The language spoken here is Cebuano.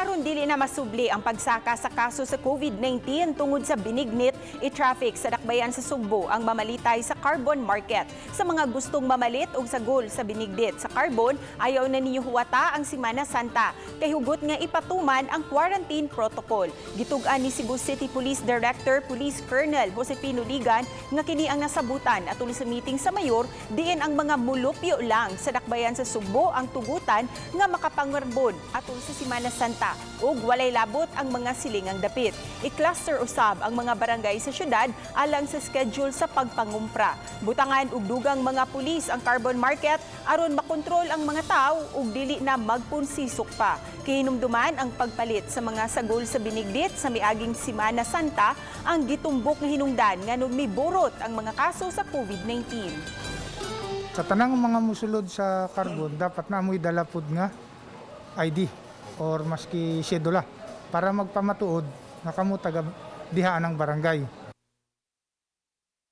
Aron dili na masubli ang pagsaka sa kaso sa COVID-19 tungod sa binignit, i-traffic sa dakbayan sa Sugbo ang mamalitay sa carbon market. Sa mga gustong mamalit og sagol sa binignit sa carbon, ayaw na ninyo huwata ang Simana Santa kay hugot nga ipatuman ang quarantine protocol. Gitug-an ni Cebu City Police Director Police Colonel Josefino Ligan nga kini ang nasabutan atol sa meeting sa mayor, diin ang mga mulupyo lang sa dakbayan sa Sugbo ang tugutan nga makapangarbon atol sa Simana Santa ug walay labot ang mga silingang dapit. I-cluster usab ang mga barangay sa syudad alang sa schedule sa pagpangumpra. Butangan og dugang mga pulis ang carbon market aron makontrol ang mga tao ug dili na magpunsisok pa. Kihinumduman ang pagpalit sa mga sagol sa binignit sa miaging Simana Santa ang gitumbok nga hinungdan nganong miburot ang mga kaso sa COVID-19. Sa tanang mga musulod sa carbon, dapat na mo'y dala pud nga ID or maski sedula para magpamatuod nga kamo taga diha ng barangay.